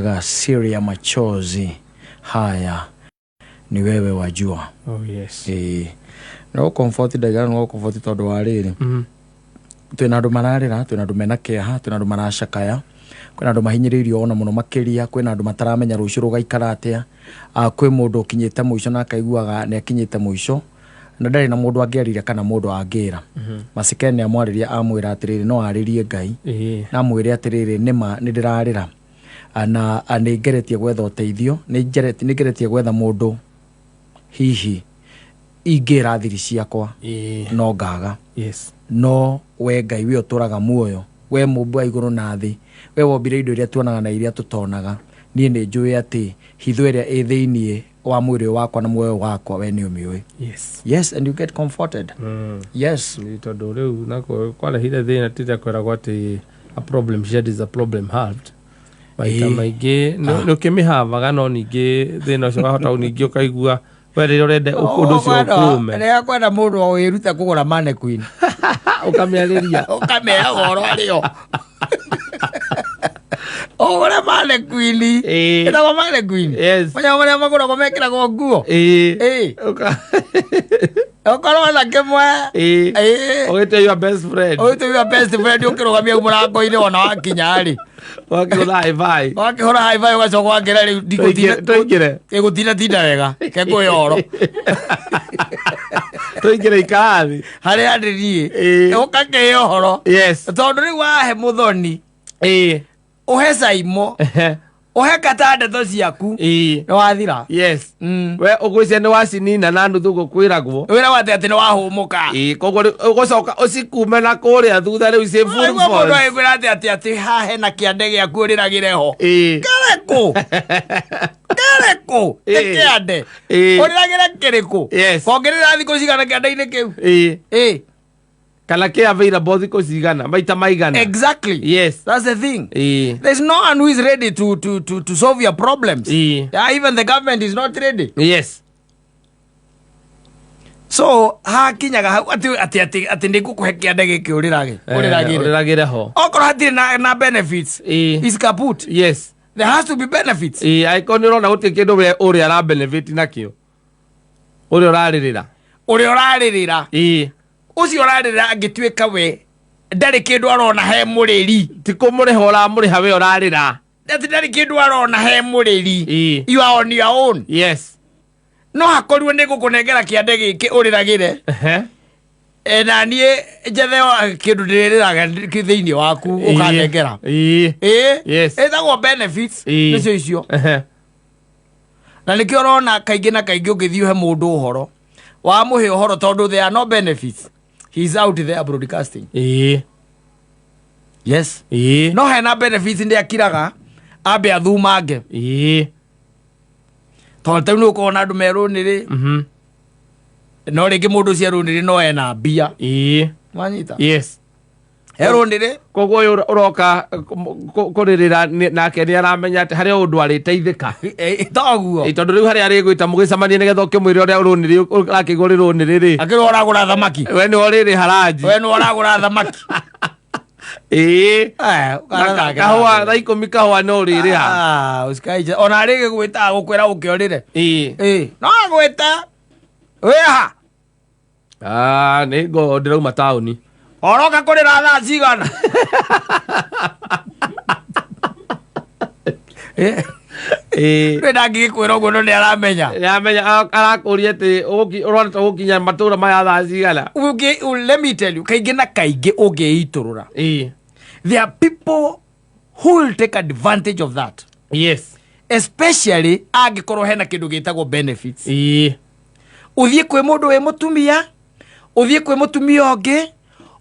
Akiugaga siri ya machozi haya ni wewe wajua. Oh, yes. Ĩĩ, no comfort ndaiga no comfort tondũ wa rĩrĩ, twĩna andũ mararĩra, twĩna andũ mena kĩeha, twĩna andũ maracakaya, kwĩna andũ mahinyĩrĩirio ona mũno makĩria, kwĩna andũ mataramenya rũciũ rũgaikara atĩa. Ah, kwĩ mũndũ ũkinyĩte mũico na akaiguaga nĩ akinyĩte mũico na ndarĩ na mũndũ angĩarĩria kana mũndũ angĩra. Masikeni amwarĩria, amwĩra atĩrĩrĩ, no arĩrie Ngai na amwĩre atĩrĩrĩ, nĩma nĩ ndĩrarĩra. Ah, na nĩ ngeretie gwetha ũteithio, nĩ ngeretie gwetha mũndũ hihi ingĩra thiri ciakwa, no ngaga. No we Ngai, we ũtũraga muoyo, we mũmbi wa igũrũ na thĩ, we wombire indo iria tuonaga na iria tũtonaga, niĩ nĩ njũĩ atĩ hitho ĩrĩa ĩ thĩiniĩ wa mwĩrĩ ũyũ wakwa na muoyo wakwa, we nĩ ũmĩũĩ. Yes, and you get comforted. Yes. Nĩ tondũ rĩu nakuo kwarehire thĩna tĩrĩa kwĩragwo atĩ a problem shared is a problem halved. Maita maingĩ nĩ ũkĩmĩhavaga, no ningĩ thĩna ũcio wahota ningĩ ũkaigua we rĩrĩa ũrenda ũndũ ũcio ũkũme. Rĩrĩa kwenda mũndũ wĩrute kũgũra mannequin. Ũkamĩarĩria. Ũkamĩaga ũhoro arĩo ũgũre mannequin. Ĩtagwo mannequin. Yes. Manyamũ marĩa magũragwo mekĩragwo nguo. Ũkorwo na kĩmwe. Ũgĩte your best friend. Ũgĩte your best friend, ũkĩrũgamia hau mũrango-inĩ ona wakinya rĩ. Wakĩhũra high five. Wakĩhũra high five, ũgacoka wakĩra rĩu ndigũtinda. Tũingĩre. Ĩgũtinda tinda wega kengũya ũhoro. Tũingĩre ikarathi. Harĩa ndĩ niĩ. Ũkakĩhe ũhoro. Tondũ rĩu wahe mũthoni, ũhe caimo, ũhe kata ndeto ciaku, nĩ wathira. Yes. We ũgwĩcia nĩ wacinina na nuthu gũkwĩragwo. Wĩra wate atĩ nĩ wahũmũka. Ĩĩ, koguo rĩu ũgũcoka ũcikume na kũrĩa thutha rĩu ciĩ full Aigua mũndũ force. agĩkwĩra atĩ haha hena kĩande gĩaku ũrĩragĩre ho. Kĩrĩkũ? Kĩrĩkũ? Nĩ kĩande. Ũrĩragĩre kĩrĩkũ? Kongerera thikũ cigana kĩande-inĩ kĩu? Kana kĩ available thikũ cigana, maita maigana. Exactly. That's the thing. There's no one who is ready to solve your problems. Yeah, even the government is not ready. So hakinyaga hau atĩ nĩ ngũkũhe kĩande gĩkĩ ũrĩrage. Ũrĩragĩre. Ũrĩragĩre ho. Okorwo hatirĩ na benefits. Is kaput. There has to be benefits. Ĩĩ, angĩkorwo nĩ ũrona gũtirĩ kĩndũ we ũrĩa ara benefit nakĩo, ũrĩa ũrarĩrĩra. Ũrĩa ũrarĩrĩra. Ũcio ũrarĩrĩra angĩtuĩka we ndarĩ kĩndũ arona he mũrĩri. Ti kũmũrĩha ũramũrĩha, we ũrarĩra. Atĩ ndarĩ kĩndũ arona he mũrĩri. You are on your own. No hakorirwo nĩ ngũkũnengera kĩande gĩkĩ ũrĩragĩre. Na niĩ njethe kĩndũ ndĩrĩrĩraga thĩinĩ waku ũkanengera. Ĩĩ. Ĩtagwo benefits. Nĩcio icio. Na nĩkĩo ũrona kaingĩ na kaingĩ ũngĩthiĩ ũhe mũndũ ũhoro, wamũhe ũhoro, tondũ there are no benefits, he is out there broadcasting. Yes. No hena benefits, ndĩ akiraga ambe athumange. Tondũ tarĩu nĩ ũkorwo na andũ merũnĩrĩ, no rĩngĩ mũndũ ũcio erũnĩrĩ no ena mbia. Wanyita? Erũnĩrĩ. Koguo ũyũ ũroka kũrĩrĩra nake nĩ aramenya atĩ harĩ o ũndũ arĩteithĩka. Toguo. Tondũ rĩu harĩa arĩgwĩta mũgĩcemanie nĩgetha ũkĩmwĩre ũrĩa rũnĩrĩ ũrakĩigua ũrĩ rũnĩrĩ rĩ. Akĩrwo ũragũra thamaki. We nĩwe ũrĩrĩha ranji. We nĩwe ũragũra thamaki. Na kahũa thaa 10, kahũa no ũrĩrĩha. Ah, ũcikaije ona rĩngĩ gwĩta gũkwĩra ũkĩorĩre. No agwĩta wĩha. Ah, nĩ ngo ndĩrauma taũni. Oroka kũrĩra thaa cigana? Ndĩ ndangĩgĩkwĩra ũguo, no nĩ aramenya. Nĩaramenya, arakũria atĩ ũrona ta ũgũkinya matũra maya thaa cigana. Let me tell you, kaingĩ na kaingĩ ũngĩitũrũra, there are people who will take advantage of that. Especially angĩkorwo hena kĩndũ gĩtagwo benefits. Ũthiĩ kwĩ mũndũ wĩ mũtumia, ũthiĩ kwĩ mũtumia ũngĩ,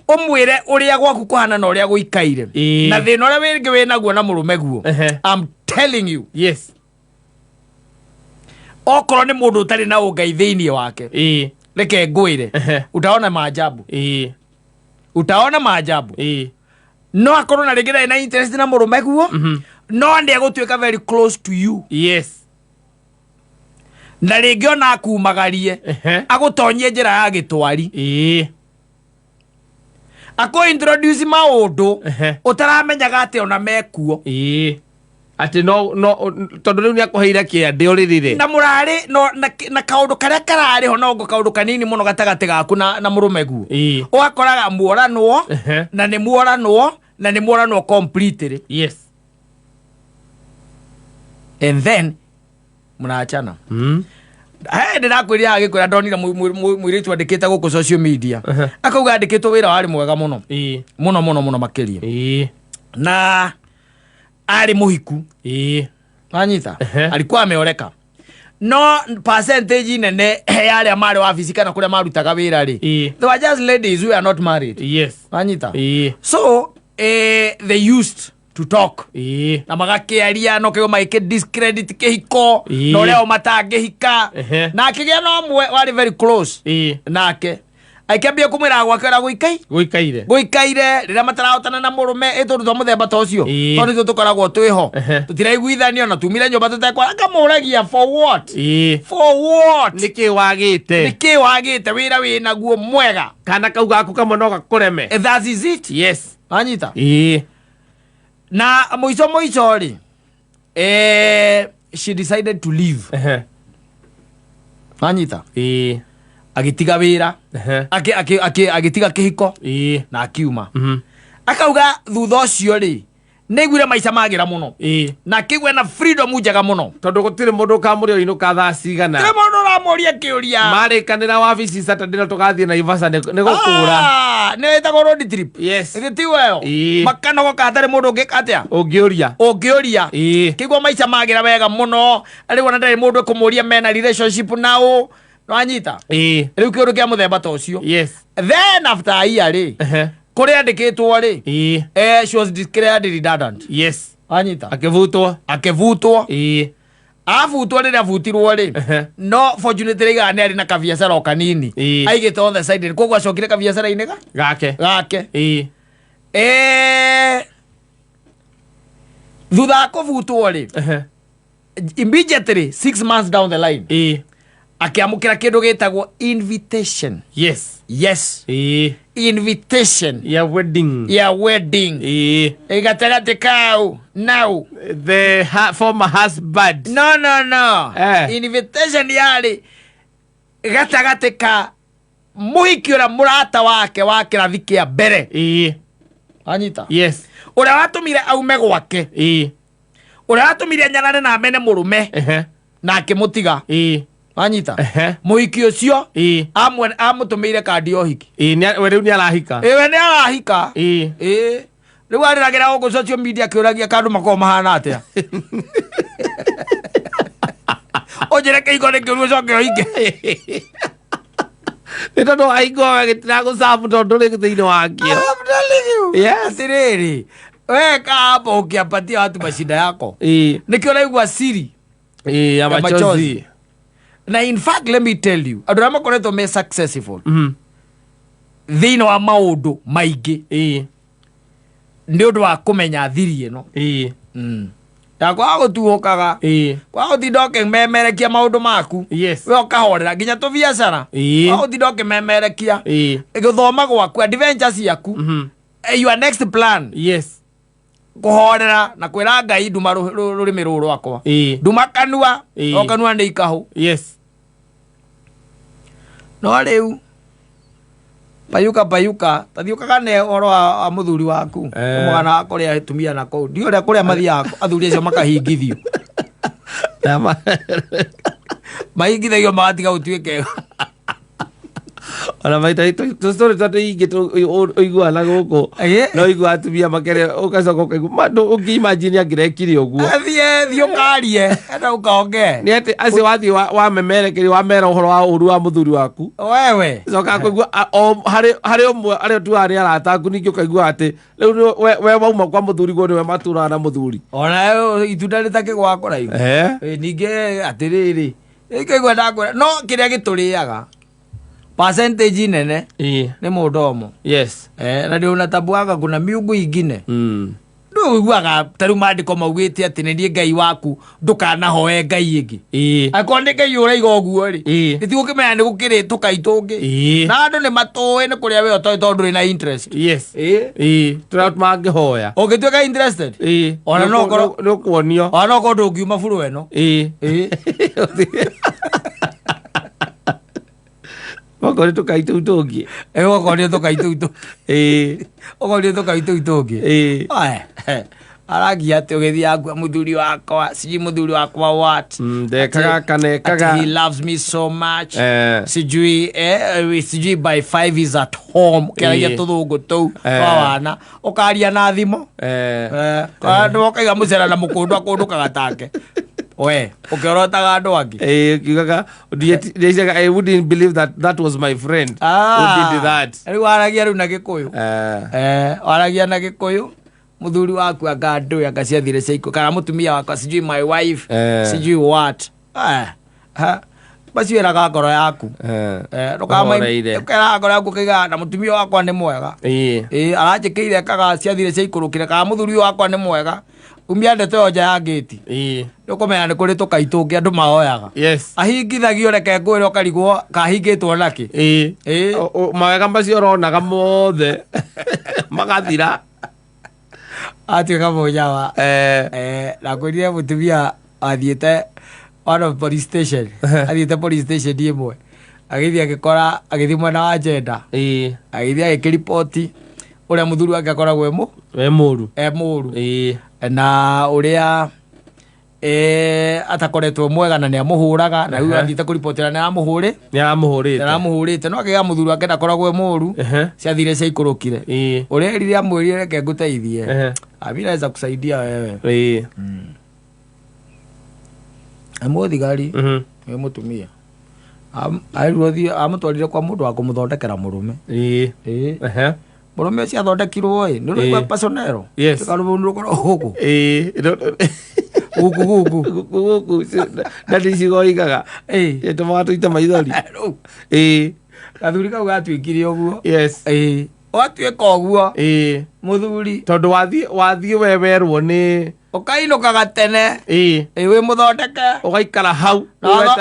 ũmwĩre ũrĩa gwaku kũhana na ũrĩa gũikaire na thĩna ũrĩa wĩngĩ wĩ naguo na mũrũme guo. I'm telling you, okorwo nĩ mũndũ ũtarĩ na ũngai thĩinĩ wake, reke ngwĩre, utaona maajabu. Utaona maajabu. No akorwo na rĩngĩ ndarĩ na interest na mũrũme guo, no nĩ egũtuĩka very close to you. Na rĩngĩ ona akumagarie, agũtonyie njĩra ya gĩtwari, akũ introduce maũndũ ũtaramenyaga atĩ ona mekuo. Atä no tondå rä u nä akå heire kä andä å rä rä rä Na mũrarĩ no, na kaũndũ karĩa kararĩ ho nongo kaũndũ kanini mũno gatagatĩ gaku na mũrũme guo. Ĩĩ. Ũgakoraga muoranwo Ehe. na nĩ muoranwo na nĩ muoranwo completely. Yes. And then mũrachana. Mm. He ndĩrakwĩrire agĩkwĩra ndonire mũirĩtu andĩkĩte gũkũ social media. Ehe. Akauga andĩkĩtwo wĩra warĩ mwega mũno. Ĩĩ. Mũno mũno mũno makĩria. Ĩĩ. Na arĩ mũhiku. Ĩĩ. Wanyita? Ehe. Alikuwa ameoleka. No percentage nene ya arĩa marĩ wabici kana kũrĩa marutaga wĩra rĩ. Ĩĩ. They were just ladies who are not married. Yes. Wanyita? Ĩĩ. So they used to talk. Ĩĩ. Na magakĩaria no kĩgo magĩkĩ discredit kĩhiko Ĩĩ. na ũrĩa o matangĩhika. Ehe. Na akĩgĩa na ũmwe warĩ very close Ĩĩ. nake. Akĩambia kũmwĩra gwake ũrĩa gũikai Gå ikaire. Gũikaire rĩrĩa matarahotana na mũrũme ĩ tũndũ twa mũthemba ta ũcio. Ĩĩ. Tondũ nĩtwo tũkoragwo twĩho. Ehe. Tũtiraiguithanio na tumire nyũmba tũtekwara akamũragia for what? Ĩĩ. For what? Nä kä wagä te? Nĩkĩ wagĩte wĩra wĩnaguo mwega? Kana kau gaku kamwe no gakå reme. That is it. Yes. Wanyita? Ĩĩ. Na mũico mũico rĩ, she decided to leave. Ehe. Wanyita? Ĩĩ. Agĩtiga wĩra. Ehe. Agĩtiga kĩhiko Ĩĩ. na akiuma. Mhm. Akauga thutha ũcio rĩ, nĩaiguire maica magĩra mũno. Ĩĩ. Na akĩgĩa na freedom njega mũno. Tondå gå tirä må ndå kamå rä o inå ka thaa cigana. Tirĩ mũndũ ũramũria kĩũria. Marä kanä ra wabici Saturday na tå gathiä Naivasha nä gå kå ra. Ah, nĩ ĩtagwo road trip. Yes. Ĩthĩ tiwe ĩyo. Ĩĩ. Makanogoka hatarĩ mũndũ ũngĩka atĩa? Å ngä å ria. Ũngĩũria. Ĩĩ. Kĩguo maica magĩra wega mũno. Rĩu ona ndarĩ mũndũ ũkũmũria mena relationship nao. Nĩwanyita? Ĩĩ. Rĩu kĩũndũ kĩa mũthemba ta ũcio. Yes. Then after a year rĩ, Ehe. kũrĩa andĩkĩtwo rĩ, Ĩĩ. She was declared redundant. Yes. Wanyita? Akä butwo. Akĩbutwo. Ĩĩ. Abutwo rĩrĩa abutirwo rĩ, Ehe. no fortunately aigaga nĩ arĩ na kabiacara o kanini. Ĩĩ. Aigĩte on the side koguo acokire kabiacara-inĩ ga Gake. gake. Ĩĩ. Thutha wa kũbutwo rĩ, Ehe. immediately 6 months down the line, Ĩĩ. akĩamũkĩra kĩndũ gĩtagwo invitation. Yes. Yes. Ĩĩ. Invitation ya wedding. Ya wedding. Ĩĩ. Gatagatĩ kau now The former husband. No, no, no. Eh. Invitation yarĩ gatagatĩ ka mũhiki ũrĩa mũrata wake wa kĩrathi kĩa mbere. Ĩĩ. Anyita? Yes. Ũrĩa watũmire aume gwake. Ĩĩ. Ũrĩa watũmire nyarare na amene mũrũme Ehe. na akĩmũtiga. Ĩĩ. Wanyita? Ehe. Mũhiki ũcio Ĩĩ. amũtũmĩire kandi ya ũhiki. Ĩĩ, we rĩu nĩ arahika. Ĩwe nĩ arahika. Ĩĩ. Ĩĩ, rĩu arĩragĩra gũkũ social media akĩũragia kandũ makoragwo mahana atĩa. Ũnjĩre kĩhiko nĩ kĩũru ũcoke ũhike. Nĩ tondũ wahingo gĩtiragũcabu tondũ ndũrĩ thĩinĩ wakĩo. I'm telling you. Yes. Atĩrĩrĩ, we kaa hapo ukiapatia watu mashinda yako. Ĩĩ. Nĩkĩo ũraigua siri Ĩĩ, ya ya machozi. machozi. Na in fact, let me tell you, andũ arĩa makoretwo me successful thĩinĩ wa maũndũ maingĩ Ĩĩ. nĩ ũndũ wa kũmenya thiri ĩno Ĩĩ. Ya kwaga gũtuũkaga, Ĩĩ. kwaga gũtinda ũkĩmemerekia maũndũ maku. Yes. We ũkahorera nginya tũbiacara. Ĩĩ. Kwaga gũtinda ũkĩmemerekia Ĩĩ. gũthoma gwaku, adventure ciaku, your next plan. Yes. Kũhorera na kwĩra Ngai nduma rũrĩmĩ rũrũ rwakwa. Ĩĩ. Nduma kanua. Ĩĩ. O kanua nĩ ikahũ. Yes. No rĩu payuka payuka tathiĩ ũkagane ũhoro wa mũthuri waku. Eh. Mũgana wa kũrĩa atumia na kũu ndiũ ũrĩa kũrĩa mathiaga athuri acio makahingithio. Mahingithagio magatiga gũtuĩke. Ona maita tũstory twa tũingĩ ũiguaga na gũkũ. Ĩĩ. No ũiguaga atumia makere ũgacoka ũkaigua ma ũngĩ imagine angĩrekire ũguo. Thiĩ thiĩ ũkarie enda ũkaongee. Nĩ atĩ acio wathiĩ wamemerekeria wamera ũhoro wa ũru wa mũthuri waku, Wewe. coka kũigua o harĩ ũmwe arĩa tuaga nĩ arata aku, ningĩ ũkaigua atĩ rĩu we wauma kwa mũthuri guo nĩwe matũraga na mũthuri. Ona itunda rĩtakĩgwa kũraihu. Eh. Ĩ, ningĩ atĩrĩrĩ ĩkaigua ndakwĩra no kĩrĩa gĩtũrĩaga percentage nene Ĩĩ. nĩ mũndomo. Yes. Eh, na ndio unatambuaga kuna miungu ingine. We ũiguaga ta rĩu maandĩko maugĩte atĩ nĩ niĩ Ngai waku, ndũkanahoe ngai ĩngĩ. Angĩkorwo nĩ Ngai ũraiga ũguo rĩ, nĩtigũkĩmenya nĩ gũkĩrĩ tũkai tũngĩ. Na andũ nĩ matũĩ nĩ kũrĩa we ũtoĩ tondũ ndũrĩ na interest. Tũrĩa mangĩhoya. Ũngĩtuĩka interested, Ona no ũkorwo- Nĩ ũkuonio. Ona no ũkorwo ndũngiuma buru ĩno. Okorwo nĩ tũkai tũu tũngĩ. Okorwo nĩ tũkai tũu tũngĩ. Okorwo nĩ tũkai tũu tũngĩ. Aragia atĩ ũgĩthiaga kuo mũthuri wakwa, sijui mũthuri wakwa what. Ndekaga kana ekaga. Ati he loves me so much. Sijui sijui by 5 is at home. Kĩaragia tũthũngũ tũu twa wana. Ũkaria na thimũ. Andũ ũkaiga mũcera na mũkũndũ akũndũkaga take. We, ũkĩorotaga andũ angĩ. Kiugaga ndieciaga, I wouldn't believe that that was my friend who did that. Rĩu waragia rĩu na Gĩkũyũ. Waragia na Gĩkũyũ, mũthuri waku anga ndũĩ anga ciathire ciaikũ kana mũtumia wakwa, sijui my wife, sijui what. Ha, macio ĩraga ngoro yaku. Ũhoreire. Ũkeraga ngoro yaku ũkaiga na mũtumia wakwa nĩ mwega. Ĩĩ, aranjĩkĩire kaga ciathire ciaikũrũkire, kana mũthuri ũyũ wakwa nĩ mwega. Umia ndeto ĩyo nja ya ngĩti. Nĩ ũkũmenya nĩ kũrĩ tũkai tũngĩ andũ mahoyaga. Ahingithagio, reke ngwĩre, ũkarigwo kahingĩtwo nakĩ. Mawega macio ũronaga mothe magathira. Atuĩka mũnyawa. Na ngwĩrire mũtumia athiĩte one of police station, athiĩte police station ĩmwe, agĩthiĩ agĩkora, agĩthiĩ mwena wa jenda, agĩthiĩ agĩkĩriboti ũrĩa mũthuri wake akoragwo we mũru. E mũru na ũrĩa atakoretwo mwega na nĩ amũhũraga, na rĩu athiĩte kũribotera nĩ aramũhũrĩ. Nĩ aramũhũrĩte. Nĩ aramũhũrĩte, no akĩga mũthuri wake ndakoragwo e mũru. Ciathire ciaikũrũkire. Ũrĩa erire, amwĩrire, reke ngũteithie. Mimi naweza kusaidia wewe. Mũthigari wĩ mũtumia. Arirwo thiĩ amũtwarire kwa mũndũ wa kũmũthondekera mũrũme. Mũrũme ũcio athondekirwo ĩ nĩ ũraigua personero. Karũmũ nĩ rũkoragwo gũkũ. Gũkũ gũkũ. Gũkũ gũkũ na ndicigo igaga ĩtũmaga tũite maithori. Rĩu gathuri kau gatuĩkire ũguo. Watuĩka ũguo mũthuri. Tondũ wathiĩ we werwo nĩ Ũkainũkaga tene. Ĩ wĩ mũthondeke. Ũgaikara hau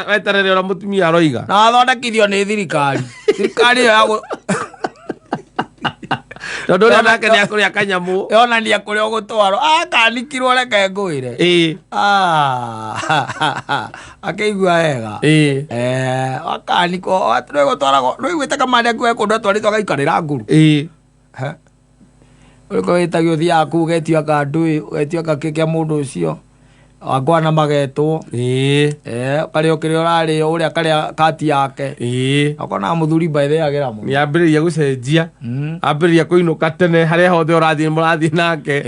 weterere ũrĩa mũtumia aroiga. Na wathondekithio nĩ thirikari, thirikari ĩyo ya Tondũ ũrĩa nake nĩ akũrĩa kanyamũ. Yonania kũrĩa ũgũtwarwo akanikirwo, reke ngwĩre. Ah, akĩigua wega. Akanikwo nĩgũtwaragwo nĩũiguĩte kamande kuo kũndũ atwarĩtwo agaikarĩra nguru. Ũrĩko wĩtagio ũthiaga kũu ũgetio anga ndũĩ, ũgetio anga kĩ kĩa mũndũ ũcio angwana magetwo. Ũkarĩo kĩrĩa ũrarĩo, ũrĩa akarĩa kati yake. Ũkonaga mũthuri by the agĩra mũno. Nĩ ambĩrĩria gũcenjia. Ambĩrĩria kũinũka tene, harĩa hothe ũrathiĩ mũrathiĩ nake.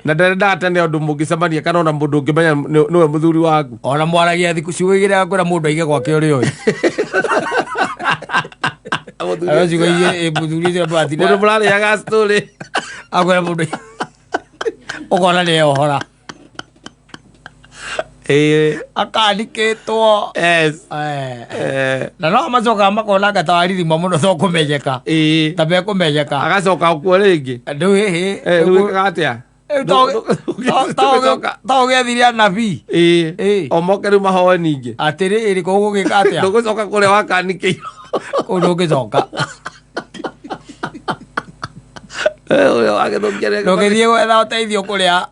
Na ndarendaga tene ũndũ mũngĩcemania kana ona mũndũ ũngĩmenya nĩwe mũthuri waku. Ona mwaragia thikũ ciugo igĩrĩ akwĩra mũndũ aige gwake ũrĩa ũĩ. Aro ciugo igĩrĩ mũthuri ũcio mũndũ mũrarĩaga story. Akwĩra mũndũ ũkona nĩ ohora. Akanikĩtwo. Na no macokaga makona anga ta waririma mũno to kũmenyeka. Ta mekũmenyeka. Agacoka kuo rĩngĩ. Rĩu hĩhĩ. Rĩu wĩkaga atĩa? To ũgĩethire anabii. O moke rĩu mahoe ningĩ. Atĩrĩrĩ, kũgũgĩka atĩa? Ndũgũcoka kũrĩa wakanikĩirwo. Kũu ndũngĩcoka. Ũrĩa wagĩthũkia rĩngĩ. Ndũngĩthiĩ gwetha ũteithio kũrĩa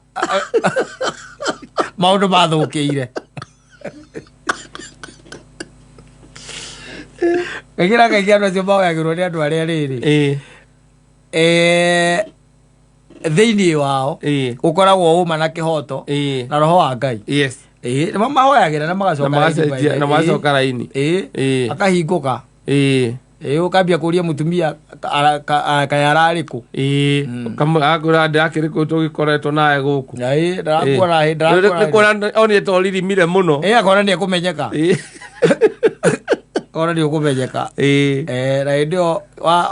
maũndũ mathũkĩire. Kaingĩ na kaingĩ andũ acio mahoyagĩrwo nĩ andũ arĩa rĩrĩ thĩinĩ wao gũkoragwo ũma na kĩhoto na roho wa Ngai. Nĩmo mahoyagĩra na magacoka Na raini magacenjia by the- na magacoka raini. Akahingũka. Ũkambia kũria mũtumia kaĩ ararĩ kũ. Akwĩra ndĩrakĩrĩ kũ tũgĩkoretwo nawe gũkũ. Ndarakuona hĩ Nĩ ndarakuona. kuona onire ta ũririmire mũno. Akona nĩ ekũmenyeka. Akona nĩ ũkũmenyeka. Na hĩndĩ ĩyo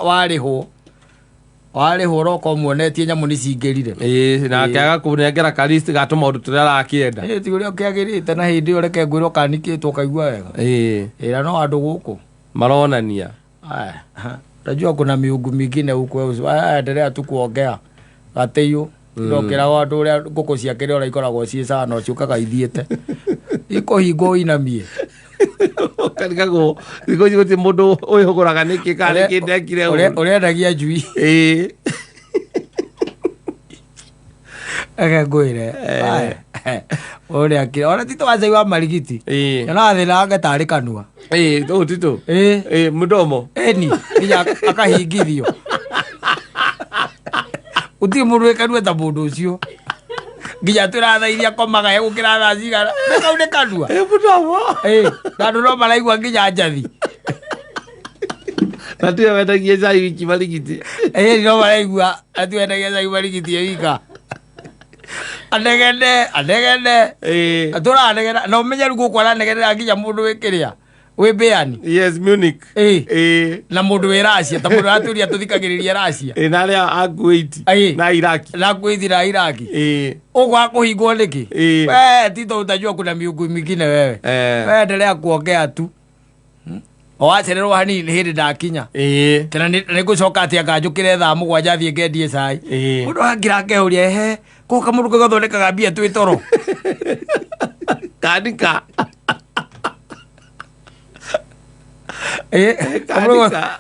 warĩhwo warĩhwo ũroka ũmuonetie nyamũ nĩ cingĩrire. Nake agakũnengera kalist ga tũmaũndũ tũrĩa arakĩenda. Ti ũrĩa ũkĩagĩrĩte, na hĩndĩ ĩyo reke ngwĩre ũkanikĩtwo ũkaigua wega. Ĩra no andũ gũkũ maronania. Aya, ha. Unajua kuna miungu mingine huko, endelea tu kuongea gatĩiyũ. Ndokĩraga andũ ũrĩa ngũkũ ciake rĩ ona ikoragwo ciĩ sawa no ciũkaga ithiĩte ikũhingwo ũinamie. Ũkarigagwo thikũ ici gũtirĩ mũndũ wĩhũgũraga nĩkĩ kana nĩkĩ ndekire ũru. Ũrendagia njui. Reke ngwĩre ũrĩa kĩ ona tito wa cai wa marigiti nyonaga thĩna wake tarĩ kanua. Ĩĩ, ũũ titũ. Ĩĩ. Ĩĩ, mũdomo. Ĩni nginya akahingithio gũtirĩ mũndũ wĩ kanua ta mũndũ ũcio nginya twĩra thaa iria akomaga egũkĩra thaa cigana nĩ kau nĩ kanua. Ĩĩ, mũdomo. Ĩĩ, na andũ no maraigua nginya njathi. Na tiwe wendagia cai wiki marigiti. Ĩĩ, no maraigua ati wendagia cai marigiti wika anegene anegene. Tũranegena na ũmenye rĩu gũkũ aranegenera nginya mũndũ wĩ kĩrĩa wĩ mbĩani. Yes, Munich. Ĩĩ. Ĩĩ. Na mũndũ wĩ Racia ta mũndũ aratũria tũthikagĩrĩria Racia. Ĩĩ, na arĩa a Kuwait. Ĩĩ. Na Iraki. Na kwĩthi na Iraki. Ĩĩ. Ũguo akũhingwo nĩkĩ? Ĩĩ. We Tito, utajua kuna miungu mingine wewe. Eh. We endelea kuongea tu. O wacererwo hanini hĩndĩ ndakinya. Ĩĩ. Tena nĩ ngũcoka atĩ anga njũkĩre thaa 7 thiĩ ngendie cai. Ĩĩ. Mũndũ akira akeũria ehe gũka mũndũ gathondekaga mbia twĩ toro. Kanika. Ĩĩ, Kanika.